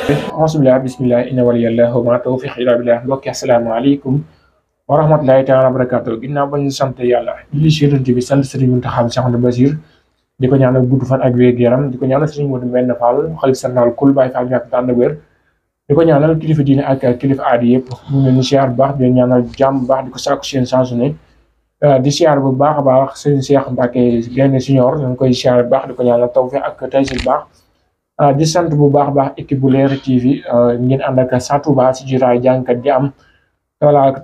Alhamdulillah bismillah inna waliyallahu ma tawfiq illa billah mbokki asalaamaaleykum wa rahmatullahi taala wa barakatuh ginnaaw ba ñu sant yàlla julli ci Yonent bi sant Sëriñ Muntaxa Cheikh Ahmadou Bachir di ko ñaanal gudd fan ak wér gu yaram di ko ñaanal Sëriñ Modou Mbène Fall xalif général kul Baay Fall ñàkk tànn wér di ko ñaanal kilifa diine ak kilifa aadi yëpp ñu ngi leen di siyaar bu baax di ñaanal jàmm bu baax di ko sàkku seen changé ne di siyaar bu baax a baax sëñ Cheikh Mbacke Gaïndé Senior ñu ngi koy siyaar bu baax di ko ñaanal tawfiq ak taysiir baax di sant bu baax a baax équipe bu Leral TV ngeen ànd ak Sa Touba si jiraay jàngkat di am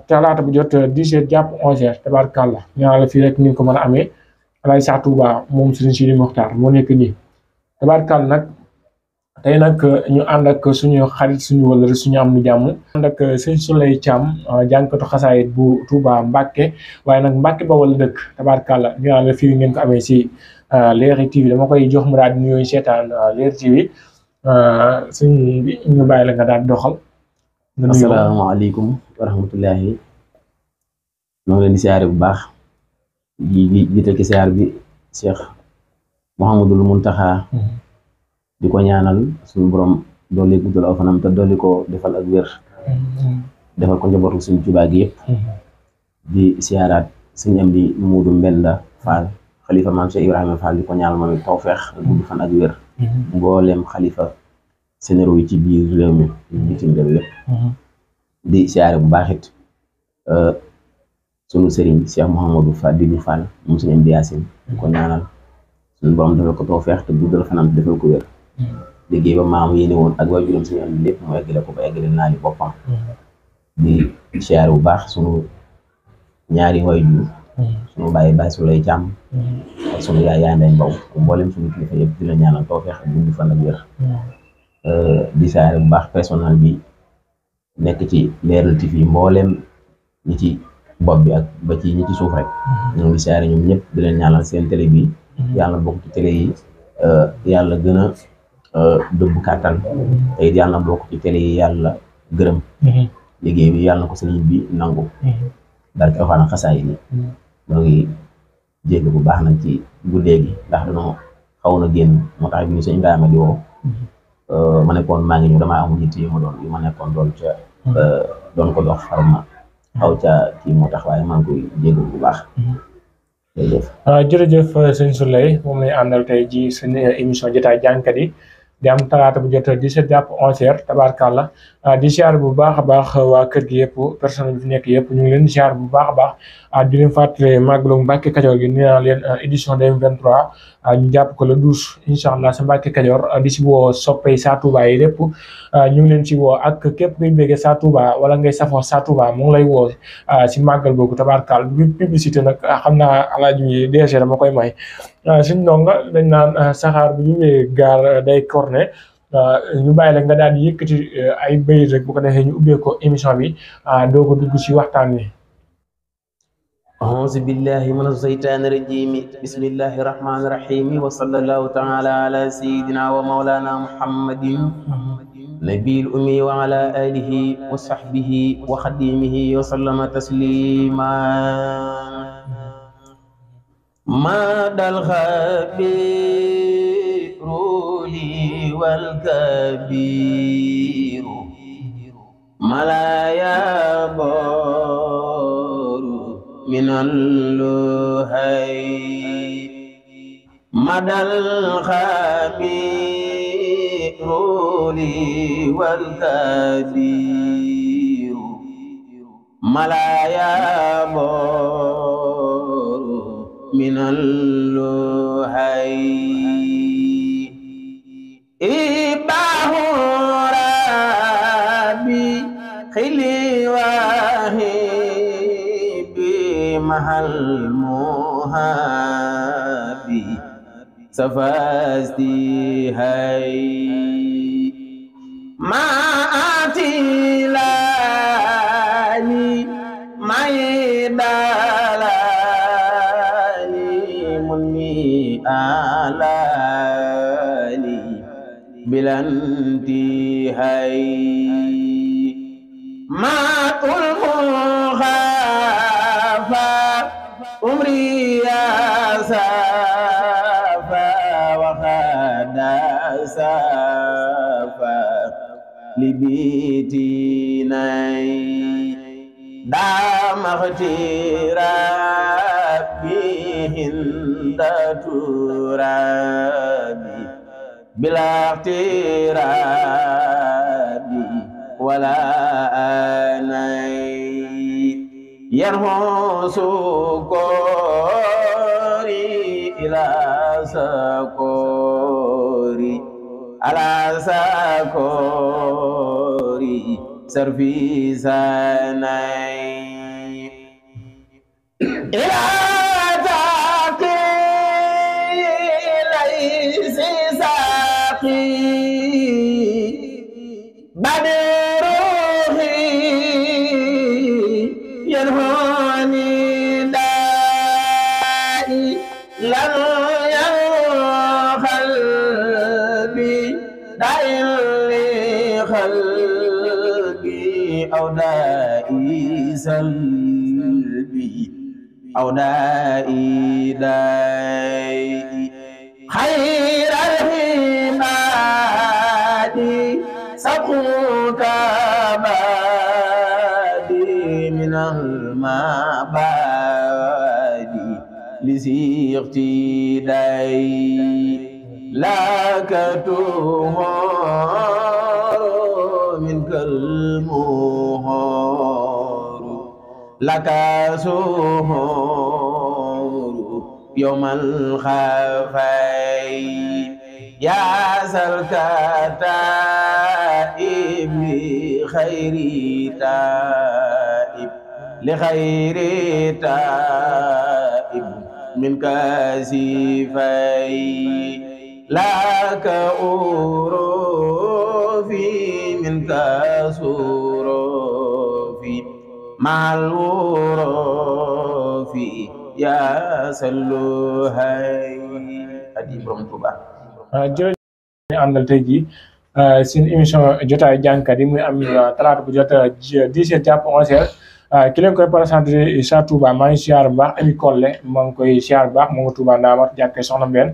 talaata bu jot 10h jàpp 11h tabaarkàlla ñaa la fii rek ngeen ko mën a amee alaay Sa Touba moom Serigne Sidi Mokhtar moo nekk nii tabaarkàlla nag tey nag ñu ànd ak suñu xarit suñu wala suñu am lu jàmm ànd ak sëñ Souley Thiam jàngkatu xasaayit bu Touba Mbacke waaye nag Mbacke Bawol dëkk tabaarkàlla ñaa la fii ngeen ko amee si Leral TV dama koy jox mu daal di nuyoo seetaan Leral TV suñ bi ñu bàyyi la nga daal doxal. asalaamaaleykum wa rahmatullahi ñoo ngi leen di siyaare bu baax di jiital ci siyaar bi Cheikh Mouhamadul Muntaxa di ko ñaanal suñu borom doole guddal aw fanam te doole ko defal ak wér defal ko njabootu suñu Tuubaa gi yëpp di siyaaraat suñu am di Muudu Mbenda Fall xalifa maam Cheikh Ibrahima Fall di ko ñaanal moom tawfeex gudd fan ak wér mboolem xalifa sénéro yi ci biir réew mi bitim réew yëpp di siyaare bu baax it sunu sëriñ Cheikh Mouhamadou Fadilou Fall moom suñu am di Yaasin di ko ñaanal suñu borom defal ko tawfeex te guddal fanam te defal ko wér liggéey ba maam yéene woon ak waajuram suñu am lépp mu eggale ko ba eggale naa li boppam di siyaare bu baax sunu ñaari waajur sunu bàyyi Souley Thiam ak sunu yaay Ndeye Mbow mboolem sunu kilifa yëpp di la ñaanal tawfeex ak gudd fan ak wér di siyaare bu baax personnel bi nekk ci Leral TV mboolem ñi ci bopp bi ak ba ci ñi ci suuf rek ñoo ngi siyaare ñoom ñëpp di leen ñaanal seen télé bi yàlla bokk ci télé yi yàlla gën a dëbb kàttan te it yàlla bokk ci télé yi yàlla gërëm liggéey bi yàlla na ko sëriñ bi nangu barke Alxuraan xasaay yi ñoo ngi jégg bu baax nag ci guddee gi ndax dañoo xaw na génn moo tax bi ñu sëñ Ibrahima di woo ma nekkoon maa ngi ñëw damaa amul yitte yu ma nekkoon doon ca doon ko dox xaw ma xaw ca kii moo tax waaye maa ngi koy jégg bu baax jërëjëf. jërëjëf sëñ Souley moom lañu àndal tey ji seen émission jotaay jàngkat yi di am talaata bu jot 17 jàpp 11h tabaarkàlla di siyaar bu baax a baax waa kër gi yëpp personnel bi fi nekk yëpp ñu ngi leen di siyaar bu baax a baax di leen fàttali màggalu Mbàkke Kajoor gi nee naa leen édition 2023 ñu jàpp ko le 12 incha allah sa Mbàkke Kajoor di si woo soppey Sa Touba yi lépp ñu ngi leen si woo ak képp kuy béggee Sa Touba wala ngay safoo Sa Touba mu ngi lay woo si màggal boobu tabaarkàlla bi publicité nag xam naa alaaji DG dama koy may suñ ndonga dañ naan saxaar bu ñëwee gaar day corné ñu bàyyi la nga daal di yëkkati ay bayit rek bu ko defee ñu ubbee ko émission bi doo ko dugg si waxtaan wi. أعوذ بالله من الشيطان الرجيم بسم الله الرحمن الرحيم وصلى الله تعالى على سيدنا ومولانا محمد نبي الأمي وعلى آله وصحبه وخديمه وسلم تسليما مدى الخبير لي والكبير ملايا من اللهي مدى الخبير لي والكبير ملايا من اللهي إباه ربي خلي واهبي محل مهابي سفاستي هاي ما انتهاي ما المخافى عمري يا سافا وخد سافا لبيتناي دام اغترابي هند ترابي بلا اغترابي ولا أناي ينهو سكوري إلى سكوري على سكوري سرفي سناي إلى تاقي ليس ساقي بدروحي ينهوني دائي لن ينخلبي دائي لخلبي أو دائي سلبي أو دائي دائي خير العباد سبقك بادي من المبادي لسيغتي داي لك تهور منك المهور لك سهور يوم الخفي يا سلكتائب لخير تائب لخير تائب من كاسفي لك أوروفي من كسوروفي مع الوروفي يا سلوهي أدي برم توبا jërëjëf ñu àndal tey jii seen émission jotaay jàngkat yi muy am talaata bu jot 10h jàpp 11h ki leen koy présenté Sa Touba maa ngi siyaar bu baax Ami Collé maa ngi koy siyaar bu baax moo nga Touba Ndaamat jàkkee soxna Mbène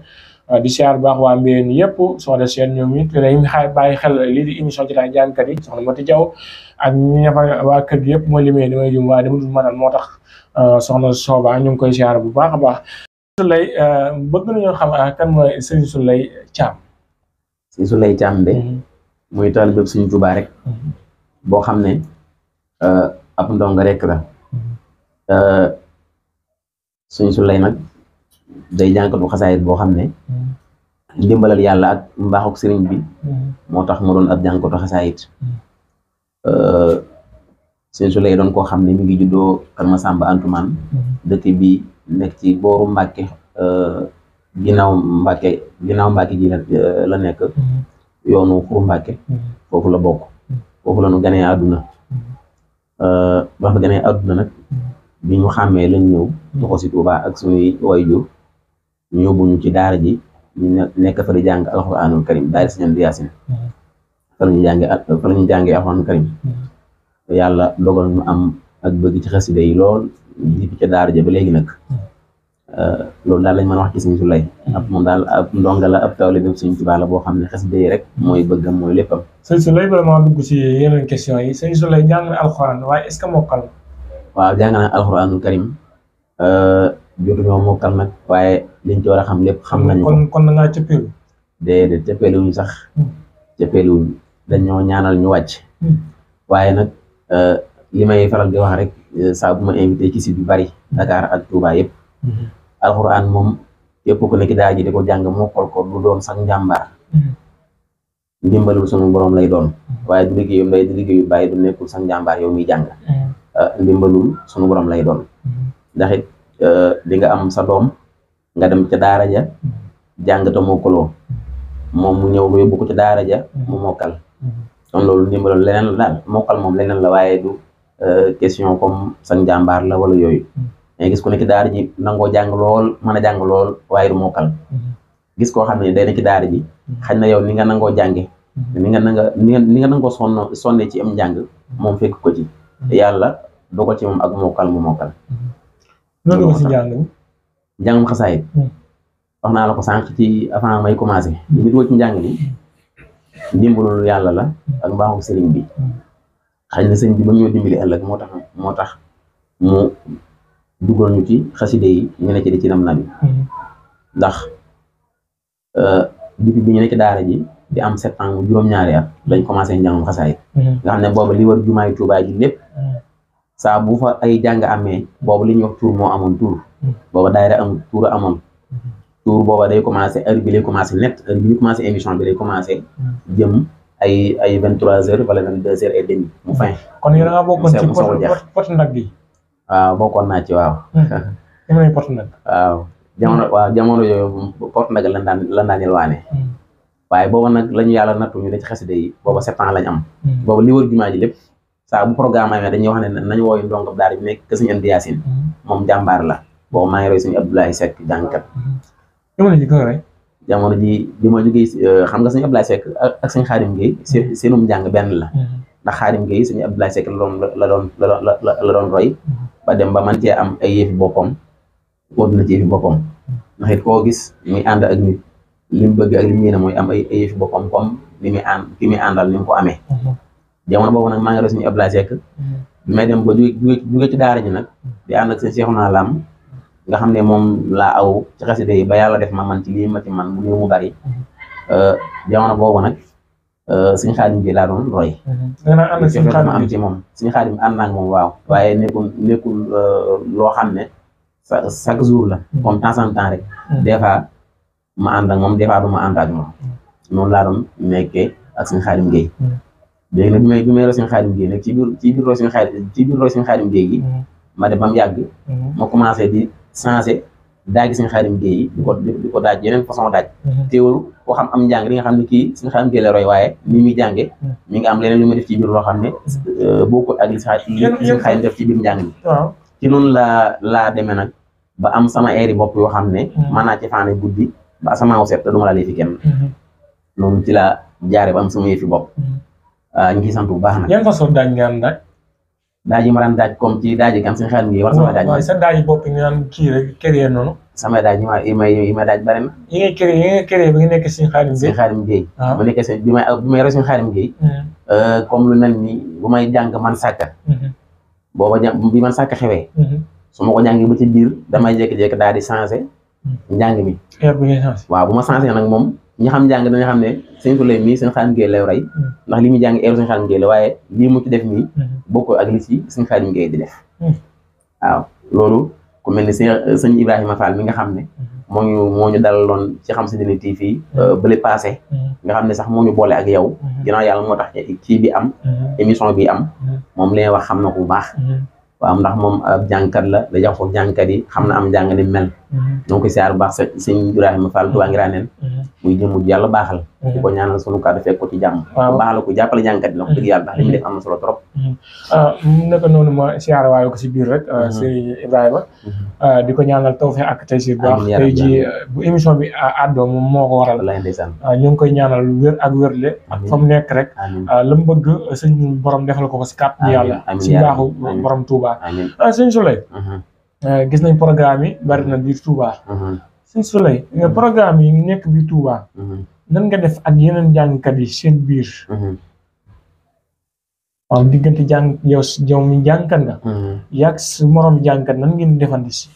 di siyaar bu baax waa Mbène yëpp soxna seen ñoom it dañuy bàyyi xel lii di émission jotaay jàngkat yi soxna Mati Jaw ak ñi nga fa waa kër gi yëpp mooy limee damay jum waaye dama dul mënal moo tax soxna Soba ñu ngi koy siyaar bu baax a baax Souleye bëgg nañoo xam kan mooy Serigne Souleye Thiam. Serigne Souleye Thiam de muy taalibe Serigne Touba rek boo xam ne ab ndongo rek la Serigne Souleye nag day jànkatu xasaayit boo xam ne ndimbalal yàlla ak mbaaxuk Serigne bi moo tax mu doon ab jànkatu xasaayit Serigne Souleye doon koo xam ne mi ngi juddoo Kër Masamba Antumaan dëkk bi nekk ci booru Mbàkke ginnaaw Mbàkke ji la nekk yoonu Xuru Mbàkke foofu la bokk foofu la ñu ganee àdduna ba fa ganee àdduna nag bi ñu xàmmee lañ ñëw doxo si Tuuba ak suñuy waajur ñu yóbbu ñu ci daara ji ñu nekk fa di jàng alxuraanul karim daara Sëñ Amdi Yaasin fa la ñu jàngee alxuraanul karim yàlla dogal ñu am ak bëgg ci xasida yi lool di ca daara ja ba léegi nag loolu daal lañ mën a wax ci Serigne Souleye ab moom daal ab ndonga la ab taalibe Serigne Touba la boo xam ne xasida yi rek mooy bëggam mooy léppam. Serigne Souleye vraiment dugg si yeneen question yi Serigne Souleye jàng na alxuraan waaye est-ce que mokkal? waaw jàng na alxuraanul karim jotuñoo mokkal nag waaye liñ ci war a xam lépp xam nañu ko. kon da ngaa cëppeelu? déedéet cëppeeluwuñ sax cëppeeluwuñ dañoo ñaanal ñu wàcc waaye nag li may faral di wax rek saa bu ma invité ci site yu bari Dakar ak Touba yëpp alxuraan moom képp ku nekk daara ji di ko jàng mokkal ko du doon sax njàmbaar ndimbalul suñu borom lay doon waaye du liggéeyu mbay du liggéeyu bàyyi du nekkul sax njàmbaar yow miy jàng ndimbalul suñu borom lay doon ndax it di nga am sa doom nga dem ca daara ja jàng te mokkaloo moom mu ñëw nga yóbbu ko ca daara ja mu mokkal kon loolu ndimbalul leneen la daal mokkal moom leneen la waaye du question comme sax njàmbaar la wala yooyu mais gis ku nekk daara ji nangoo jàng lool mën a jàng lool waaye du mokkal gis koo xam ne day nekk daara ji xañ na yow ni nga nangoo jànge ni nga nanga ko sonne ci am njàng moom fekk ko ci te yàlla dogal ci moom ak mokkal mu mokkal. loolu nga si njàngum xasaayit wax naa la ko sànq ci avant may commencé li nit ci njàng mi ndimbalul yàlla la ak mbaaxum sëriñ bi xëy na sëriñ bi ba ñoo dimbali ëllëg moo tax mu dugal ñu ci xaside yi ñu ne ci di ci nam nabi ndax depuis bi ñu ne ci daara ji di am 7 ans juróom-ñaari at lañ commencé njàngum xasaayit nga xam ne boobu li war jumaay Tuubaa ji lépp saa bu fa ay jàng amee boobu li ñuy wax tuur moo amoon tuur booba daayira am tuur amoon tuur booba day commencé heure bi lay commencé net heure bi ñu commencé émission bi lay commencé jëm ay 23h wala 22h30 mu fin. kon yow da ngaa bokkoon ci pot nag gi. waaw bokkoon naa ci waaw. pot nag. waaw jamono yooyu pot nag lan daan yelwaane. waaye booba nag la ñu yàlla nattu ñu ne ci xaside yi booba 7 ans lañ am. booba li wër jumaa ji lépp saa bu programme amee dañuy wax ne nañu wooyu ndongo daara bi nekk ke Sëñ Amdi Yaasin moom jàmbaar la booba maa ngi roy Sëñ Abdoulaye Seck jàngkat. jamono ji bi ma jógee xam nga Sëñ Abdoulaye Seck ak Sëñ Xaadim Gueye seenum njàng benn la ndax Xaadim Gueye Sëñ Abdoulaye Seck la doon roy ba dem ba man cee am ay yëfi boppam wóor na ci yëfi boppam ndax it koo gis muy ànd ak nit li mu bëgg ak li mu yéene mooy am ay yëfi boppam comme li muy ki muy àndal ni mu ko amee jamono boobu nag maa ngi roy Sëñ Abdoulaye Seck bi may dem ba jóge ci daara ji nag di ànd ak Sëñ Seexuna Lam nga xam ne moom laa aw ci xaside yi ba yàlla def ma man ci lii ma ci man mu néew mu bari jamono boobu nag Sëñ Xaadim ji laa doon roy. ma am ci moom Sëñ Xaadim ànd naa ak moom waaw waaye nekkul loo xam ne chaque jour la comme temps en temps rek des fois ma ànd ak moom des fois du ma ànd ak moom noonu laa doon nekkee ak Sëñ Xaadim Gueye léegi nag bi may roy Sëñ Xaadim Gueye nag ci biir roy Sëñ Xaadim Gueye gi ma dem ba mu yàgg ma commencé di changé daagi Sëñ Xaadim Gueye yi di ko daaj yeneen façon daaj teewul koo xam am njàng li nga xam ne kii Sëñ Xaadim Gueye la roy waaye ni muy jànge mi nga am leneen lu muy def ci biir loo xam ne bokkul ak li Sëñ Xaadim def ci biir njàng mi ci noonu laa demee nag ba am sama airi bopp yoo xam ne mën naa ci faane guddi ba asamaaw set te du ma la fi kenn noonu ci la jaare ba am sama yëfi bopp ñu ngi sant bu baax nag yan façon daaj nga am daaj daaj yi ma daan daaj comme ci daaj kan Sëñ Xaadim Gueye wala sama daaj waaw sa daaj bopp nga naan kii rek créé noonu sama daaj yi may daaj bari na yi ngay créé bi nga nekk Sëñ Xaadim Gueye Sëñ Xaadim Gueye ma nekkee seen bi may roy Sëñ Xaadim Gueye comme lu mel ni bu may jàng man sàkka booba bi man sàkka xewee su ma ko jàngi ba ci biir damay jékki-jékki daal di changé njàng mi waaw bu ma changé nag moom ñi xam njàng dañu xam ne Sëñ Tuubaa mii Sëñ Xaadim Gueye lay roy ndax li muy jàng eeru Sëñ Xaadim Gueye la waaye lii mu ci def nii bokkul ak li ci Sëñ Xaadim Gueye di def waaw loolu ku mel ni sëñ Ibrahima Fall mi nga xam ne moo ñu dalaloon ci Xam Sa Diine TV bële passé nga xam ne sax moo ñu boole ak yow ginnaaw yàlla moo tax kii bi am émission bi am moom li wax xam na ko bu baax waaw ndax moom ab jàngkat la da jox ko jàngkat yi xam na am njàng ni mel ñoo ngi koy siyaar bu baax sëñ Ibrahima Fall Touba Ngiraneen muy jëmm yàlla baaxal di ko ñaanal sunu kàddu fekk ko ci jàmm baax la ko jàppale jàngkat yi la ko dëgg yàlla ndax li muy def am na solo trop naka noonu ma siyaar waaye ko si biir rek sëñ Ibrahima di ko ñaanal tawfeex ak taysiir bu baax tey ji bu émission bi àddoo moom moo ko waral ñu ngi koy ñaanal wér ak wérle ak fa mu nekk rek la mu bëgg sëñ borom defal ko si kàttan yàlla si baaxu borom Touba sëñ Souleye gis nañ programme yi bari na biir Touba sëñ Souleye programme yi nekk biir Touba nan nga def ak yeneen jàngkat yi seen biir waaw diggante yow mi jàngkat nga yaag sa morom jàngkat nan ngeen defante si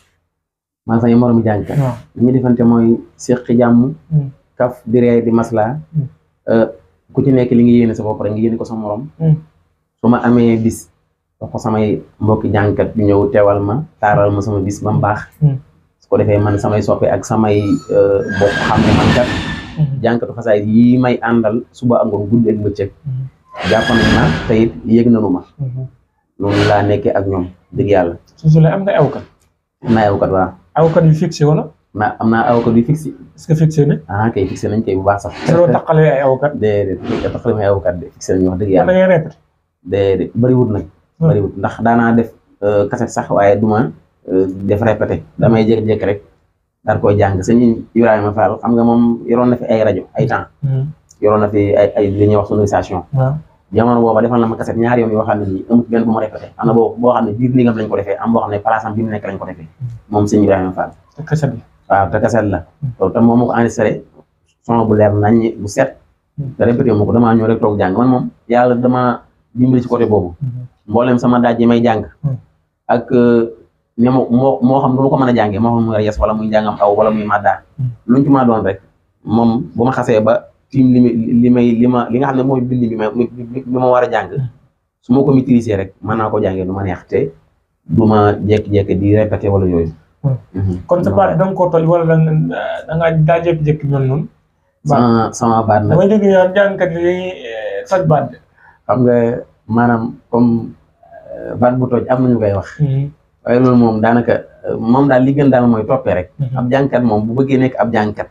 man sax morom jàngkat li ñuy defante mooy seq jàmm kaf di ree di masla ku ci nekk li nga yéene sa bopp rek nga yéene ko sa morom su ma amee bis wax ko samay mbokki jàngkat bi ñëw teewal ma taaral ma sama bis ba mu baax su ko defee man samay soppe ak samay bokk xam ne man kat jàngkatu xasaay yi may àndal suba ak ngoon guddi ak bëccëg jàpp nañ ma te it yëg nañu ma noonu laa nekkee ak ñoom dëgg yàlla su lay am nga awkat am naa awkat waaw awkat yu fixé wala am naa awkat yu fixé est-ce que fixé na kay fixé nañ kay bu baax sax soo taqalee ay awkat déedéet taqale may awkat de fixé nañ wax dëgg yàlla da ngay répété déedéet bëriwut nag bëriwut ndax daanaa def kaset sax waaye duma def répété damay jékki-jékki rek daal koy jàng sëñ Ibrahima Fall xam nga moom yoroon na fi ay rajo ay temps yoroon na fi ay li ñuy wax sonorisation. waaw jamono booba defal na ma cassette ñaari yoon yoo xam ne nii amut benn bu ma répété am na boo xam ne biir néegam lañ ko defee am boo xam ne place am bi mu nekk lañ ko defee moom sëñ Ibrahima Fall. te cassette bi. waaw te cassette la. loolu tam moom moo ko enregistré son bu leer nañ bu set. te répété ma ko damaa ñëw rek toog jàng man moom yàlla dama dimbali ci côté boobu. mboolem sama daaj yi may jàng. ak ne moo xam lu ma ko mën a jàngee moo xam muy yes wala muy jàngam aw wala muy madda luñ ci ma doon rek moom bu ma xasee ba tiim li nga xam ne mooy bind bi ma war a jàng su ma ko maîtriser rek mën naa ko jàngee du ma neex te du ma jékki-jékki di répété wala yooyu. kon sa baat da nga koo toj wala da nga daa jékki-jékki ñoom noonu. sama baat nag damay dégg ñu naan jàngkat yi dañuy saj baat de. xam nga maanaam comme baat bu toj am nañu koy wax. waaye loolu moom daanaka moom daal li gën daal mooy toppee rek. ab jàngkat moom bu bëggee nekk ab jàngkat.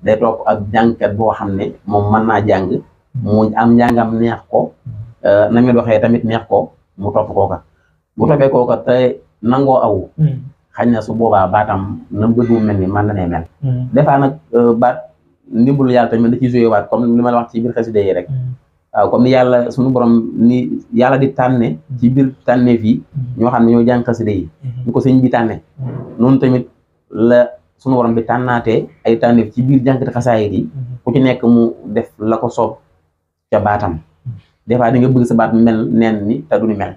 day topp ab jàngkat boo xam ne moom mën naa jàng. mu am njàngam neex ko. na muy doxee tamit neex ko mu topp kooka. bu toppee kooka te nangoo aw. xañ na su boobaa baatam na bëgg mu mel ni man la ne mel. des fois nag baat ndimbalu yàlla tamit da ciy joué waat comme li ma la wax ci biir xasida yi rek. waaw comme ni yàlla suñu borom ni yàlla di tànne ci biir tànne fii ñoo xam ne ñoo jàng xasida yi ñu ko sëñ bi tànne noonu tamit la suñu borom bi tànnaatee ay tànneef ci biir jànkati xasaayit yi ku ci nekk mu def la ko soob ca baatam des fois di nga bëgg sa baat mel neen ni te du ni mel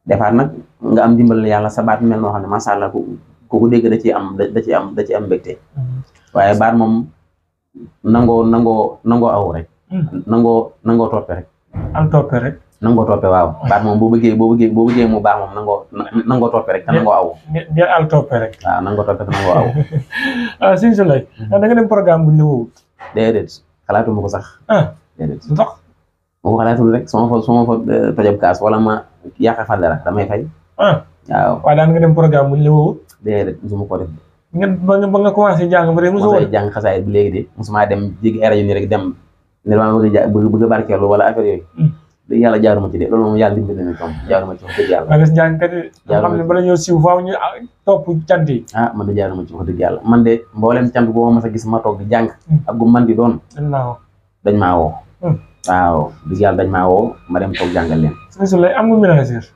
des fois nag nga am dimbal yàlla sa baat mel noo xam ne macha allah ku ko dégg da ciy am mbégte waaye baat moom nangoo aw rek nangoo toppe rek. am toppe rek. nangoo toppe waaw. baat moom boo bëggee mu baax moom nangoo toppe rek te nangoo aw. ngeen al toppe rek. waaw nangoo toppe te nangoo aw. ah sëñ Souleye. da nga dem programme bu ñu la wowut. déedéet xalaatuma ko sax. déedéet ndox. ma ko xalaatul rek su ma fa tojab kaas wala ma yàq fa dara damay fay. waaw. waaye daan nga dem programme bu ñu la wowut. déedéet musuma ko def. ba nga commencé jàng ba léegi mosoo woon. jàng xasaayit bi léegi de musuma dem jéggi ay rajo nii rek dem. ne maa bëgg a barkeelu wala affaire yooyu. dëgg yàlla jaaruma ci de loolu moom yàlla dimbali na comme jaaruma ci wax dëgg yàlla. nga gis jàngkat yi xam ne bala ñëw siiw faaw ñu topp cant yi. man de jaaruma ci wax dëgg yàlla man de mboolem cant boo ma mas a gis ma toog di jàng. ak gu man di doon. dañ maa woo. waaw dëgg yàlla dañ maa woo ma dem toog jàngal leen. sëñ Souleye am nga ménagère.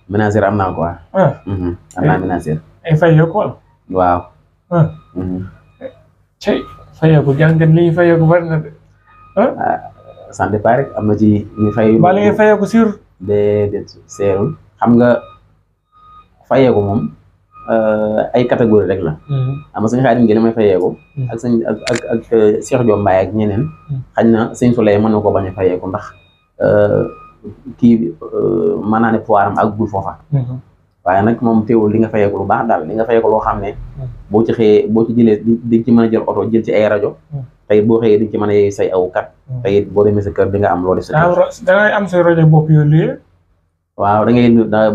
ménagère am naa ko waaw. am naa ménagère. ay fayeeku wala. waaw. cey fayeeku jàngkat li ñuy fayeeku bari na de. ça dépend rek am na ci ñu fay. ba li ngay fayeeku sur. déedéet seerul xam nga fayeeku moom ay catégorie rek la. am na sëñ Xaadim gi li may fayeeku. ak sëñ ak Cheikh Diop Mbaye ak ñeneen. xañ na sëñ Souleye mën na ko bañ a fayeeku ndax kii mën naa ne pouvoir am ak gul foofa. waaye nag moom teewul li nga fayeeku lu baax daal li nga fayeeku loo xam ne boo ci xëyee boo ci jëlee di ci mën a jël oto jël ci ay rajo tey boo xëyee di ci mën a say aw kat tey boo demee sa kër di nga am loo def sa kër da ngay am say rajo bopp yooyu lii waaw da ngay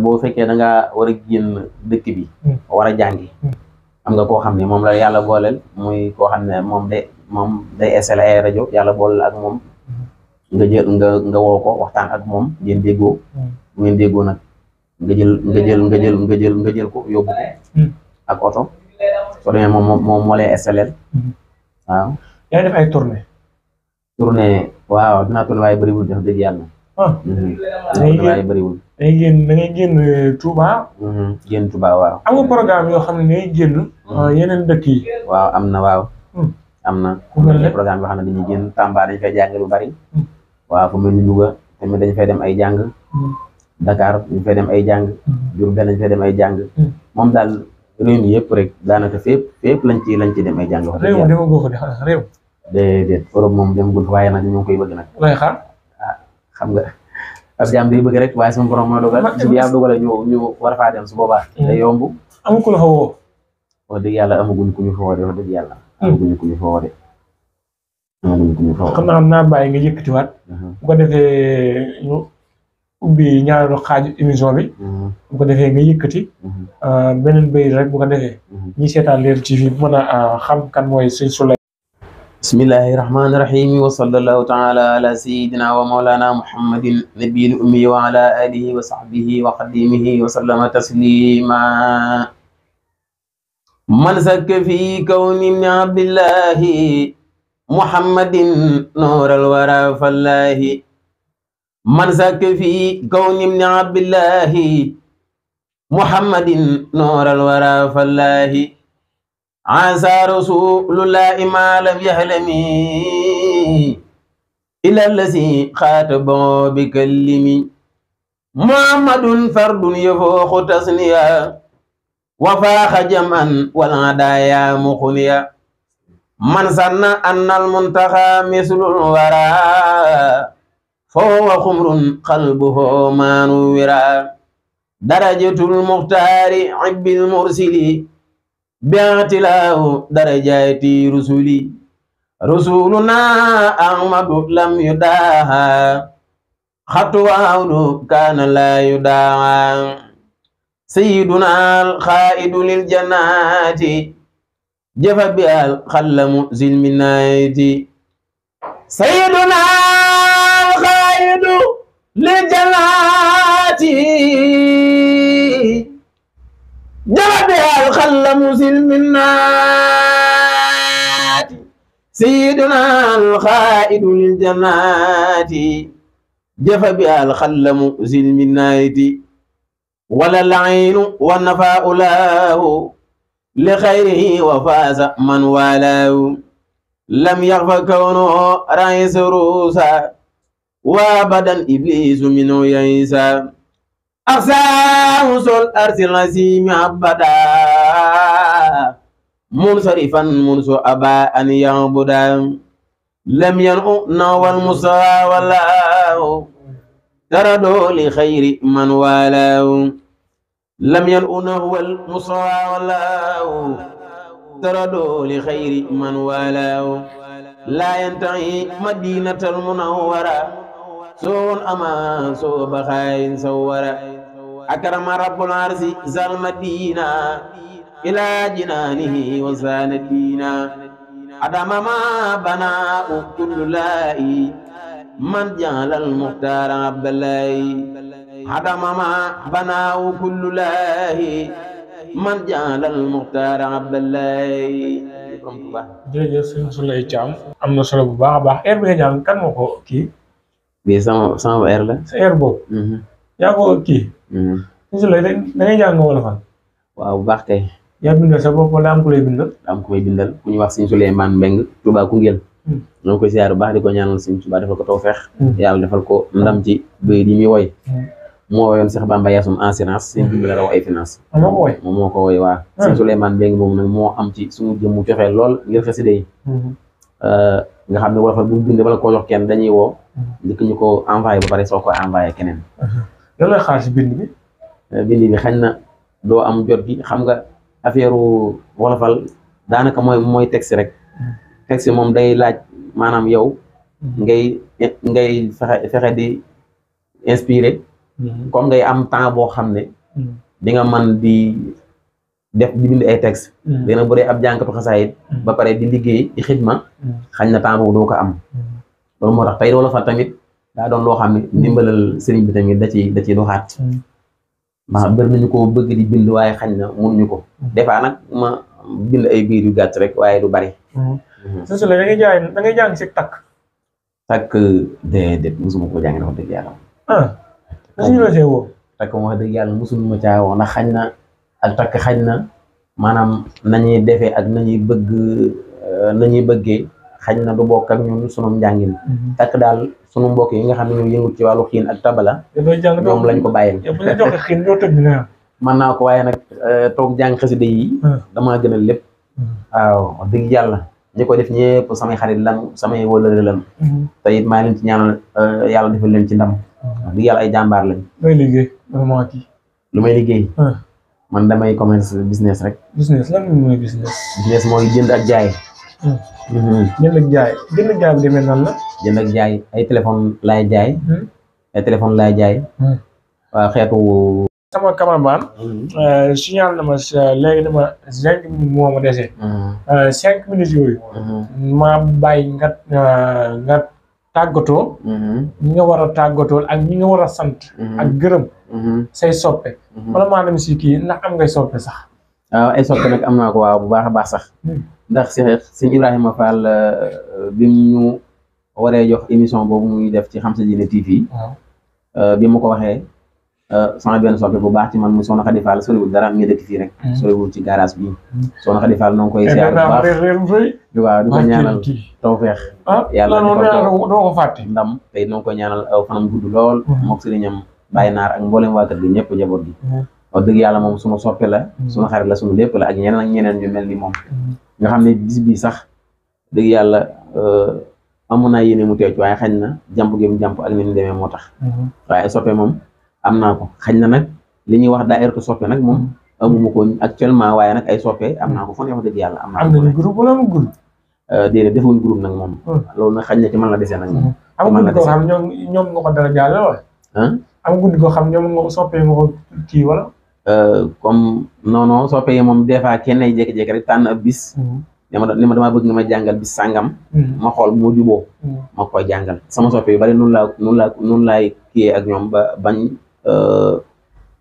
boo fekkee da ngaa war a génn dëkk bi war a jàngi am nga koo xam ne moom la yàlla booleel muy koo xam ne moom day installé ay rajo yàlla booleel ak moom nga jël nga woo ko waxtaan ak moom ngeen déggoo bu ngeen déggoo nag nga jël ko yóbbu ko ak oto soo demee moom moo lay installé waaw. yaa def ay tournée. waaw dinaa tourné waaye bëriwul def dëgg yàlla. waaye bëriwul. da ngay génn Touba. génn Touba waaw. am nga programme yoo xam ne day génn. yeneen dëkk yi. waaw am na waaw. am na programme yoo xam ne dañuy génn Tamba dañ fay jàng lu bari. waaw fu mel ni Louga tamit dañ fay dem ay jàng. Dakar dañ fay dem ay jàng. Diourbel dañ fay dem ay jàng. moom daal réew mi yëpp rek daanaka fépp lañ ci dem ay jàng. wax dëgg yàlla réew mi ko de réew. déedéet Europe moom dem gul waaye nag ñu ngi koy bëgg nag. lay xaar. xam nga ab jaam day bëgg rek waaye suñu borom mooy dogal. su yàlla dogalee ñu war faa dem su boobaa. day yomb. amu ko la fa woo. wax dëgg yàlla amaguñ ku ñu fa woo de wax dëgg yàlla. amaguñ ku ñu fa woo de. xam naa bàyyi nga yëkkatiwaat. bu ko defee ñu ubbi ñaareelu xaaju émission bi. bu ko defee nga yëkkati. beneen béy rek bu ko defee. ñi seetaan Leral TV mën a xam kan mooy sëñ Souleye. bismillahi rahmaani rahim wa sallallahu taala ala sayidina wa mawlana muhammadin nabiyil ummi wa ala alihi wa sahbihi wa xadimihi wa sallama taslima man sakka fi kawni ibni abdillahi muhammadin nuural wara fallahi man sakk fi kawni ibni abdillahi muhammadin nuural wara fallahi asa rasulullahi ma lam yahlami ila allasi xaatabo bi kallimi muhammadun fardun yafooxu tasniya wa faaxa jam'an wal hadaaya muxniya man sanna annal muntaxa mislul wara fahuwa xumrun qalbuhu maanu wira darajatul muxtaari ibbil mursili bi'tilaahu darajaati rusuli rasuluna ahmadu lam yudaaha xatuwaawdu kaana laa yudaaha sayyiduna alxaa'idu lil jannaati jafa bi alxallamu zilminaati sayyiduna alxaa'idu lil jannaati jafa bi alxallamu zilminaati sayyiduna alxaa'idu lil jannaati jafa bi alxallamu zilminaati wala laaynu wa nafaa'u laahu li xayrihi wa faasa man walaahu lam yaxfa kawnuhu raisa ruusa wa abadan iblisu minhu yaisa axsaahu sol arsil asimi abada munsarifan munsu aba an yabuda lam yanu nawal musawa walaahu tarado li xayri man walaahu lam yanu nawal musawa walaahu tarado li xayri man walaahu laa yantahi madinatal munawwara soon ama soo baxaayin sawwara akrama rabbul arsi zal madina ila jinaanihi wa zaana diina adama ma banaa kullu laa'i man jaalal muxtaara abdallahi hadama ma banaawu kullu laahi man jaalal muxtaara abdallahi. jërëjëf sëñ Souleye Thiam am na solo bu baax a baax air bi nga jàng kan moo ko kii. bii sama air la. sa air boobu. yaa ko kii. sëñ Souleye da ngay jàng wolofal. waaw bu baax kay. yaa bindal sa bopp wala am ku lay bindal. am ku may bindal ku ñuy wax sëñ Souleymane Mbeng Touba Koungheul. ñoo koy siyaar bu baax di ko ñaanal sëñ Tuubaa defal ko tawfeex yàlla defal ko ndam ci bëy di muy woy moo woyoon Cheikh Bamba Yasum assurance seen dimbali raw ay finance moom moo ko woy waa sëñ Souleymane Mbeng moom nag moo am ci suñu jëmmu cofee lool ngir xasida yi nga xam ne wolofal bu mu bind bala koo jox kenn dañuy woo njëkk ñu ko envoyé ba pare soo ko envoyé keneen lan lay xaar si bind bi xañ na doo am jot gi xam nga affaire wolofal daanaka mooy texte rek texte moom day laaj maanaam yow ngay fexe di inspiré comme ngay am temps boo xam ne di nga mën di bind ay texte dina bu dee ab jànkatu xasaayit ba pare di liggéey di xidma xañ na temps boobu doo ko am loolu moo tax tey wolofal tamit daa doon loo xam ne ndimbalal sëriñ bi tamit da ci doxaat ndax bëri nañu ko bëgg di bind waaye xañ na mënuñu ko des fois nag ma bind ay biir yu gàtt rek waaye du bari sëñ Souleye da ngay jàng si takk déedéet mosuma ko jàng dafa dëgg yàlla mosuñu la see woo takk moom wax dëgg yàlla mosuñu ma caa woo ndax xañ na ak takk xañ na maanaam nañuy defee ak nañuy bëggee xañ na du bokk ak ñun sunu njàngin takk daal sunu mbokk yi nga xam ne ñoo yëngut ci wàllu xiin ak tabala ñoom lañ ko bàyyil bu la joxe xiin doo tëdd na man naa ko waaye nag toog jàng xasida yi damaa gënal lépp waaw wax dëgg yàlla ñi ko def ñëpp samay xarit lan samay wëlëre lan te it maa leen ci ñaanal yàlla defal leen ci ndam wax dëgg yàlla ay jàmbaar lañ looy liggéey vraiment kii lu may liggéey man damay commerce business rek business lan mooy business mooy jënd ak jaay jënd ak jaay bi demee nan la jënd ak jaay ay téléphone laay jaay waaw xeetu sama cameraman signal na ma léegi ne ma 5 minutes moo ma dese 5 minutes yooyu ma bàyyi nga tàggatoo ñi nga war a tàggatoo ak ñi nga war a sant ak gërëm say soppe wala maa dem si kii ndax am ngay soppe sax waaw ay soppe nag am naa ko waaw bu baax a baax sax ndax sëñ Ibrahima Fall bi mu ñu waree jox émission boobu muy def ci Xam Sa Diine TV bi ma ko waxee sama benn soppe bu baax ci man mu Soxna Khady Fall soriwul dara mi dëkk fii rek soriwul ci garage bi Soxna Khady Fall noo ngi koy siyaar bu baax waaw di ko ñaanal tawfeex yàlla doo ko fàtte ndam tey noo ngi koy ñaanal aw fanam gudd lool mook sëriñam Baye Naar ak mboolem waa kër gi ñëpp njaboot gi wax dëgg yàlla moom sunu soppe la sunu xarit la sunu lépp la ak ñeneen ñu mel ni moom nga xam ne bis bi sax dëgg yàlla amoon naa yéene mu teew ci waaye xañ na jàmp gi mu jàmp ak ni mu demee moo tax waaye soppe moom am naa ko xañ na nag li ñuy wax daayira soppe nag moom amuma ko actuellement waaye nag ay soppe am naa ko fu ne wax dëgg yàlla am nañu groupe wala mu groupe déedéet defuñ groupe nag moom loolu nag xañ na ci man la desee nag moom am guddi koo xam ñoom nga ko dara jàlle wala am guddi koo xam ñoom nga ko soppee nga ko kii wala comme non soppe yi moom des fois kenn ay jékki-jékki rek tànn ab bis ni ma damaa bëgg nga ma jàngal bis sàngam ma xool bu ma juboo ma koy jàngal sama soppe yu bari noonu laay kiyee ak ñoom ba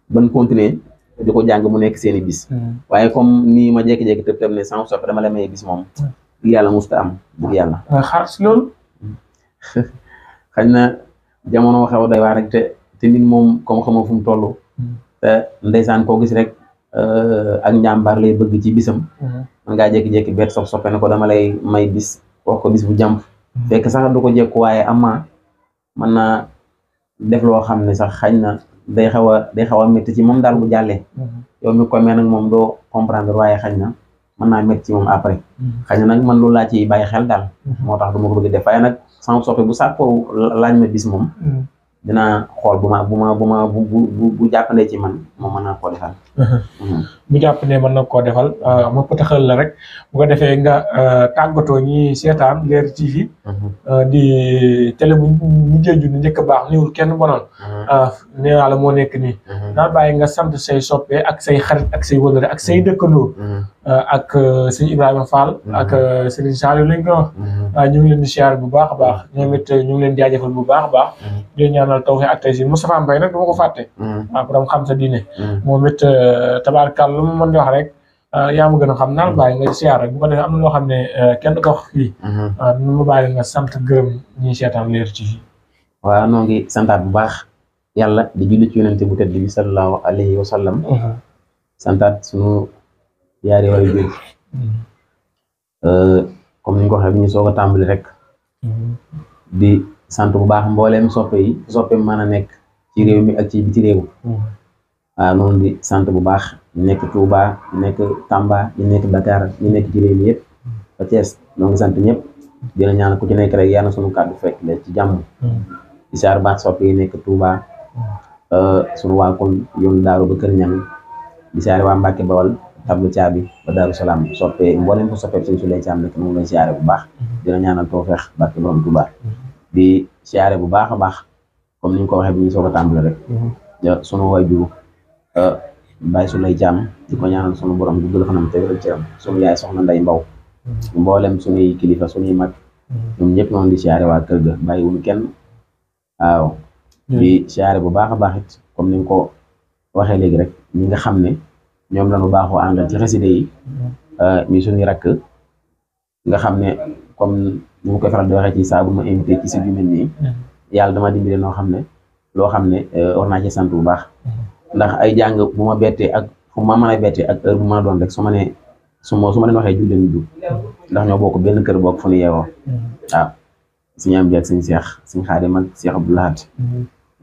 ban continuer di ko jàng mu nekk seeni bis waaye comme nii ma jékki-jékki tëb ne sama soppe dama la may bis moom dëgg yàlla musta am dëgg yàlla xaar si loolu xañ na jamono xew day wax rek te nit moom comme xamoo fu mu toll te ndeysaan koo gis rek ak njàmbaar lay bëgg ci bisam man ngaa jékki-jékki beet soppe ne ko dama lay may bis wax ko bis bu jàmp fekk sax du ko jekku waaye ama mën naa def loo xam ne sax xañ na day xaw a métti ci moom daal bu jàllee yow mi ko mee nag moom doo comprendre waaye xañ na mën naa métti ci moom après xañ na nag man loolu laa ci bàyyi xel daal moo tax du ma ko bëgg def waaye nag sama soppe bu sàkkoo laaj ma bis moom dinaa xool bu jàppandee ci man moom mën naa koo defal bu jàpp ne mën na koo defal ma pëtaxal la rek bu ko defee nga tàggatoo ñi seetaan Leral TV di télé bu mujjee ju njëkk a baax niwul kenn bonoon nee naa la moo nekk nii naa bàyyi nga sant say soppe ak say xarit ak say wëlëre ak say dëkkandoo ak sëñ Ibrahima Fall ak sëriñ Saliou lañ ko wax ñu ngi leen di siyaar bu baax a baax ñoom it ñu ngi leen jaajëfal bu baax a baax di ñaanal tawfeex ak tey si Moustapha Mbaye nag dama ko fàtte waaw borom Xam Sa Diine moom it tabaarkàlla lu ma mën di wax rek yaa ma gën a xam naan bàyyi nga siyaar rek bu ko defee am na loo xam ne kenn ko wax fii nu ma bàyyi nga sant gërëm ñi seetaan Leral TV waaw noo ngi santaat bu baax yàlla di julli ci yonente bu tedd bi sallallahu alayhi wa sallam santaat sunu yaari waay jur comme ni ñu ko waxee bi ñu soog a tàmbali rek di sant bu baax mbooleem soppe yi soppe mën a nekk ci réew mi ak ci biti réew waaw noonu di sant bu baax ñu nekk Touba ñu nekk Tamba ñu nekk Dakar ñu nekk ci réew mi yëpp ba Thiès noo ngi sant ñëpp dina ñaan ku ci nekk rek yàlla na sunu kàddu fekk la ci jàmm di saar baax soppe yi nekk Touba sunu waa kon yoonu daaru ba Kër Ñang di saare waa Mbàkke Bawal tablu caabi ba Daaru Salaam soppe mboolem ko soppe suñ su lay caam nekk moom lañ siyaare bu baax dina ñaanal tawfeex barke borom Touba di siyaare bu baax a baax comme ni ñu ko waxee bi ñu soog a tàmbali rek sunu waajur Baye su lay caam di ko ñaanal sunu borom du gël fanam te wéral ci am sunu yaay soxna Nday Mbaw mboolem sunuy kilifa sunuy mag ñoom ñëpp noonu di siyaare waa kër ga bàyyi wuñu kenn waaw di siyaare bu baax a baax it comme ni nga ko waxee léegi rek ñi nga xam ne ñoom lañu baaxoo àndal ci xaside yi mi suñuy rakk nga xam ne comme ni ma koy faral di waxee ci saa bu ma invité ci si yu mel nii yàlla dama dimbali loo xam ne war naa ci sant bu baax ndax ay jàng bu ma bettee ak fu ma mën a bettee ak heure bu mën a doon rek su ma leen waxee jul leen jub ndax ñoo bokk benn kër bokk fu ñu yeewoo waaw suñu am bi ak suñ Seex suñ Xaadim ak Seex Abdou Lahad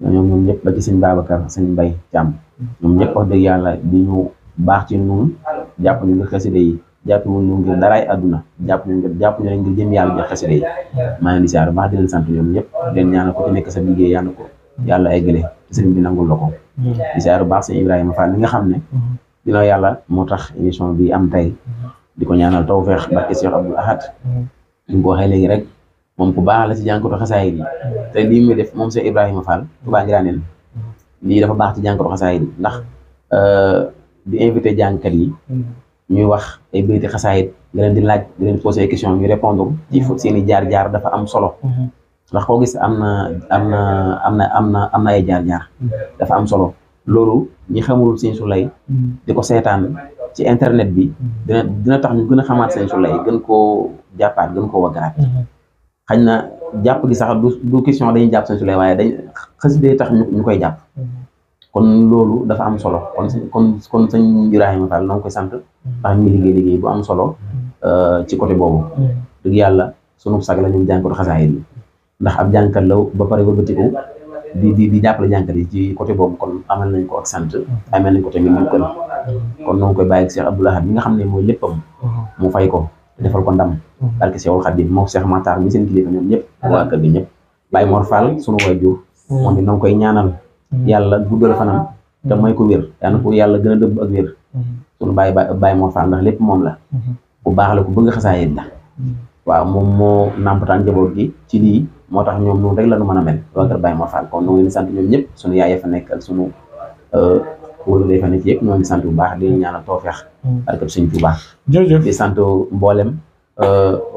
ñoom ñëpp ba ci suñ Babacar suñ Mbay Càmm ñoom ñëpp wax dëgg yàlla di ñu baax ci ñun jàpp ñu ngir xaside yi jàpp ñu ngir daraay àdduna jàpp ñu ngir jëm yàlla jox xaside yi maa ngi di siyaar baax di leen sant ñoom ñëpp leen ñaanal ko ci nekk sa liggéey yàlla ko yàlla eggale sëriñ bi nangul la ko di siyaar baax sëñ Ibrahima Fall mi nga xam ne dina yàlla moo tax émission bi am tey di ko ñaanal tawfeex barke Cheikh Abdou Ahad ñu ko waxee léegi rek moom ku baax la ci jànkatu xasaayid yi te lii muy def moom Cheikh Ibrahima Fall Touba Ngiraaneen lii dafa baax ci jànkatu xasaayid yi ndax di invité jàngkat yi ñuy wax ay bayti xasaayid nga leen di laaj di leen posé ay question ñu répondre ci seen i jaar-jaar dafa am solo ndax koo gis am na ay jaar-jaar dafa am solo loolu ñi xamul Sëñ Sulay di ko seetaan ci internet bi dina tax ñu gën a xamaat Sëñ Souleye gën koo jàppaat gën koo wagaraat xañ na jàpp gi sax du question dañuy jàpp Sëñ Souleye waaye dañ xasida tax ñu koy jàpp kon loolu dafa am solo kon sëñ Ibrahima Fall noo ngi koy sant ndax ñu ngi liggéey bu am solo ci côté boobu dëgg yàlla sunu sag la ñu jànkatu xasaayid yi ndax ab jànkat la ba pare wëlbatiku di jàppale jànkat yi ci côté boobu kon amal nañ ko ak sant amal nañ ko tamit ñu kon noo ngi koy bàyyi ak Cheikh Abdoul Ahad mi nga xam ne mooy léppam mu fay ko defal ko ndam barke Cheikhul Khadim moo Cheikh Matar mi seen kilifa ñoom ñëpp waa kër gi ñëpp Baye Mor Fall sunu waajur moom it noo ngi koy ñaanal yàlla guddal fanam te may ko wér yàlla ko yàlla gën a dëbb ak wér sunu Baye Mor Fall ndax lépp moom la ku baax la ku bëgg xasaayid la waaw moom moo nàmpataan njaboot gi ci lii moo tax ñoom noonu rek la nu mën a mel waa kër Baye Mor Fall kon ñoo ngi leen di sant ñoom ñëpp sunu yaay fa nekk ak sunu wóolu day fa nekk yëpp ñoo ngi sant bu baax di leen ñaanal tawfeex ak Sëñ Tuubaa jërëjëf di sant mboolem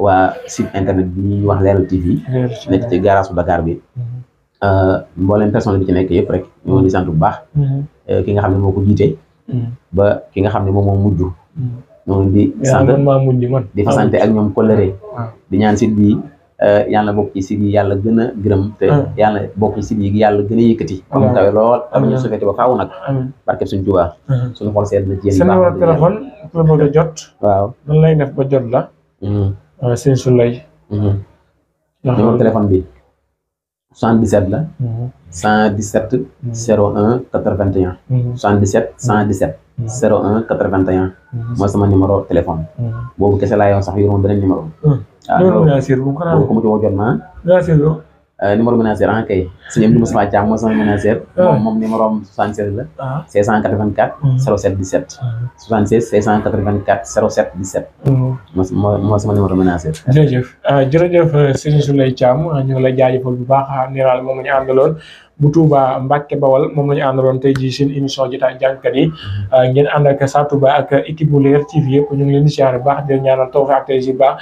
waa site internet bi ñuy wax Leral TV nekk ci garage bu Dakar bi mboolem personnel bi ci nekk yëpp rek ñoo ngi di sant bu baax ki nga xam ne moo ko jiite ba ki nga xam ne moom moo mujj ñoo ngi di sant di fa sant ak ñoom kolere di ñaan site bi yàlla bokk ci site yi yàlla gën a gërëm te yàlla bokk ci site yi yàlla gën a yëkkati am kawe lool am ñu sufete ba faaw nag barkeb Sëñ Tuubaa suñu xol seet na ci yéen baax numéro téléphone ku la bëgg a jot waaw nan lay def ba jot la Sëñ Souleye numéro téléphone bi 77 la 117 01 81 77 117 01 81 mooy sama numéro téléphone boobu kese laa yoon sax yoruma beneen numéro numéro ménagère bu ko mu ci woo jot ma numéro ménagère en kay sëñ Abdou Moustapha Thiam mooy sama ménagère moom numéro am 76 la 684 07 17 76 684 07 17 moo sama numéro ménagère jërëjëf Sëñ Souleye Thiam ñu ngi lay jaajëfal bu baax nee naa la moom la ñu àndaloon bu Touba Mbacke Bawal moom la ñu àndaloon tey jii seen émission jotaay jàngkat yi ngeen ànd ak Sa Touba ak équipe bu Leral TV yëpp ñu ngi leen di siyaare bu baax di ñaanal tawfeex ak tey si baax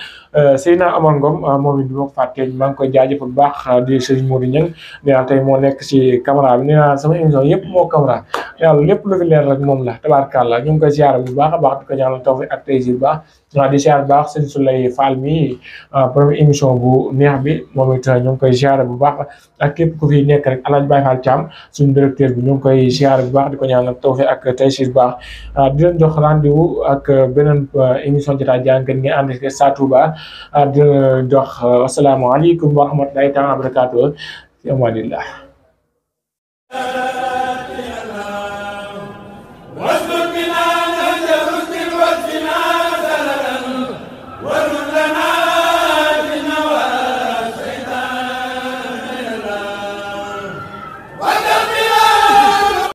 Seydina Omar Ngom moom it du ma ko fàtte maa ngi koy jaajëfal bu baax di Serigne Modou Niang nee naa tey moo nekk si caméra bi nee naa sama émission yëpp moo caméra yàlla lépp lu fi leer rek moom la tabaarkàlla ñu ngi koy siyaare bu baax a baax di ko ñaanal tawfeex ak tey si baax di siyaare bu baax Sëñ Souleye Fall mi première émission bu neex bi moom it ñu ngi koy siyaare bu baax ak képp ku fi nekk rek Alaaji Baye Fall Thiam suñu directeur bi ñu ngi koy siyaare bu baax di ko ñaanal tawfeex ak tey si baax di leen jox rendez-vous ak beneen émission jotaay jàngkat ngeen ànd ak Sa Touba di leen jox asalaamaaleykum wa rahmatulahi taala wa barakaatuh fi amanillah